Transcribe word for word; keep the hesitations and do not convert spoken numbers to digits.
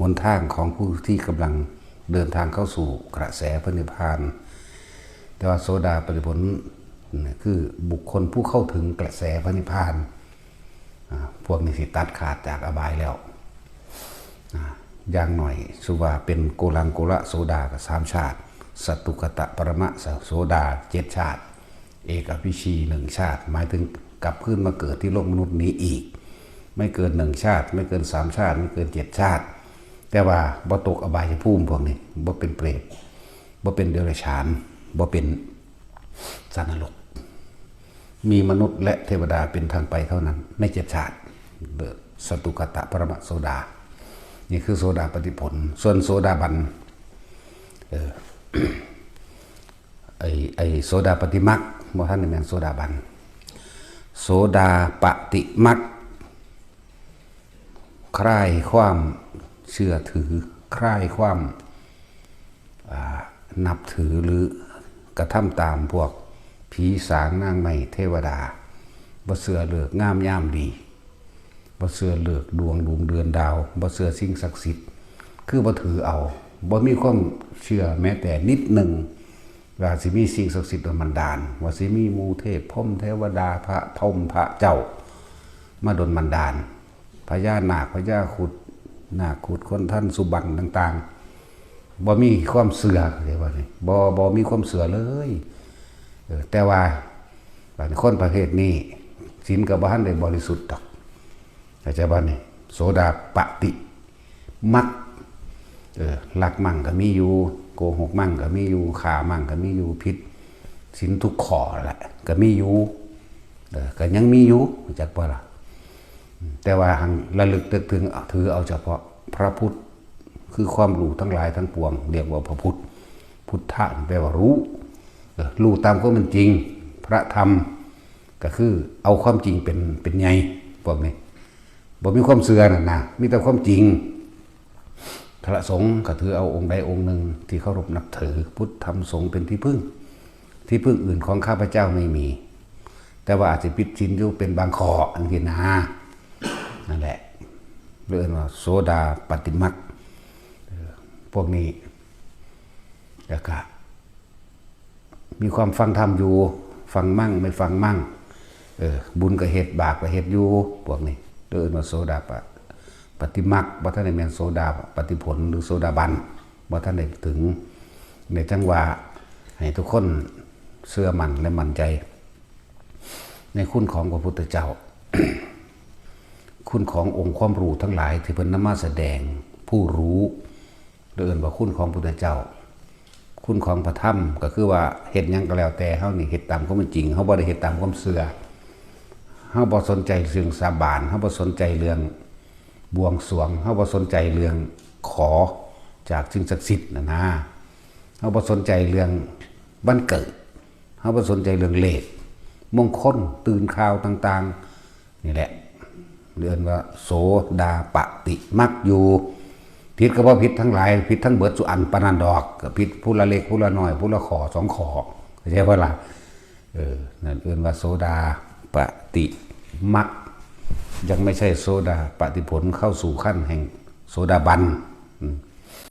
หนทางของผู้ที่กำลังเดินทางเข้าสู่กระแสพระนิพพาน แต่ว่าโสดาปัตติผลเนี่ยคือบุคคลผู้เข้าถึงกระแสพระนิพพาน อ่า พวกนี้สิตัดขาดจากอบายแล้ว อ่า อย่างหน่อยสุว่าเป็นโกลังโกละโสดากับสามชาติ สตุกตะปรมะโสดาเจ็ดชาติ เอกวิชีหนึ่งชาติ หมายถึงกลับคืนมาเกิดที่โลกมนุษย์นี้อีก ไม่เกินหนึ่งชาติ ไม่เกินสามชาติ ไม่เกินเจ็ดชาติ แต่ว่าบ่ตกอบายภูมิพวกนี้ บ่เป็นเปรต บ่เป็นเดรัจฉาน บ่เป็นสัตว์นรก มีมนุษย์และเทวดาเป็นทางไปเท่านั้น ในเจ็ดชาติ เด้อ สตุกตะปรมะโสดา นี่คือโสดาปัตติผล ส่วนโสดาบัน เออ ไอ้ ไอ้โสดาปัตติมรรค บ่ทันได้แม่นโสดาบัน โสดาปัตติมรรค คลายความเชื่อถือ คลายความ อ่า นับถือหรือกระทำตามพวกผีสางนางไม้เทวดา บ่เชื่อฤกษ์งามยามดี บ่เชื่อฤกษ์ดวงดวงเดือนดาว บ่เชื่อสิ่งศักดิ์สิทธิ์ คือบ่ถือเอา บ่มีความเชื่อแม้แต่นิดหนึ่ง ว่าสิมีสิ่งศักดิ์สิทธิ์ดลบันดาล ว่าสิมีหมู่เทพพรหมเทวดาพระพรหมพระเจ้า มาดลบันดาล พญานาคพญาครุฑ นาคครุฑ คนทันสุบรรณต่างๆ บ่มีความเชื่อ เข้าใจบ่นี่ บ่ บ่มีความเชื่อเลย เออ แต่ว่า บาดนี้คนประเภทนี้ ศีลก็บ่ทันได้บริสุทธิ์ดอก เข้าใจบ่นี่ โสดาปัตติมรรค เออ ลักมั่งก็มีอยู่ โกหกมั่งก็มีอยู่ ฆ่ามั่งก็มีอยู่ ผิดศีลทุกข้อแหละ ก็มีอยู่ เออ ก็ยังมีอยู่ รู้จักบ่ล่ะ แต่ว่าหังระลึกนึกถึง ถือเอาเฉพาะพระพุทธ คือความรู้ทั้งหลายทั้งปวง เรียกว่าพระพุทธ พุทธะนี่แปลว่ารู้ เออ รู้ตามความเป็นจริง พระธรรม ก็คือเอาความจริงเป็น เป็นใหญ่ พวกนี้ บ่มีความเชื่อนั่นนะ มีแต่ความจริง พระสงฆ์ก็ถือเอาองค์ใดองค์หนึ่งที่เคารพนับถือ พุทธธรรมสงฆ์เป็นที่พึ่ง ที่พึ่งอื่นของข้าพเจ้าไม่มี แต่ว่าอาจจะผิดศีลอยู่เป็นบางข้อ อันที่นะ นั่นแหละ เรียกว่าโสดาปัตติมรรค เออ พวกนี้ แล้วก็ มีความฟังธรรมอยู่ ฟังมั่งไม่ฟังมั่ง เออ บุญก็เฮ็ด บาปก็เฮ็ดอยู่ พวกนี้ เรียกว่าโสดาปะ ปัตติมรรค บ่ทันได้แม่นโสดาปัตติผลหรือโสดาบัน บ่ทันได้ถึง ในจังหวะ ให้ทุกคนเชื่อมั่นและมั่นใจ ในคุณของพระพุทธเจ้า คุณขององค์ความรู้ทั้งหลายที่เพิ่นนำมาแสดง ผู้รู้ เรียกว่าคุณของพุทธเจ้า คุณของพระธรรม ก็คือว่าเฮ็ดหยังก็แล้วแต่ เฮานี่เฮ็ดตามความเป็นจริง เฮาบ่ได้เฮ็ดตามความเชื่อ เฮาบ่สนใจเรื่องสาบาน เฮาบ่สนใจเรื่องบวงสรวง เฮาบ่สนใจเรื่องขอจากสิ่งศักดิ์สิทธิ์นะนะ เฮาบ่สนใจเรื่องวันเกิด เฮาบ่สนใจเรื่องเลขมงคล ตื่นข่าวต่างๆ นี่แหละ เรียกว่าโสดาปัตติมรรคอยู่ ผิดก็บ่ผิดทั้งหลาย ผิดทั้งเบิดสุอันปานนั้นดอก ก็ผิดผู้ละเล็กผู้ละน้อย ผู้ละข้อสองข้อ เข้าใจบ่ล่ะ เออ นั่นเอิ้นว่าโสดาปัตติมรรค ยังไม่ใช่โสดาปัตติผลเข้าสู่ขั้นแห่งโสดาบัน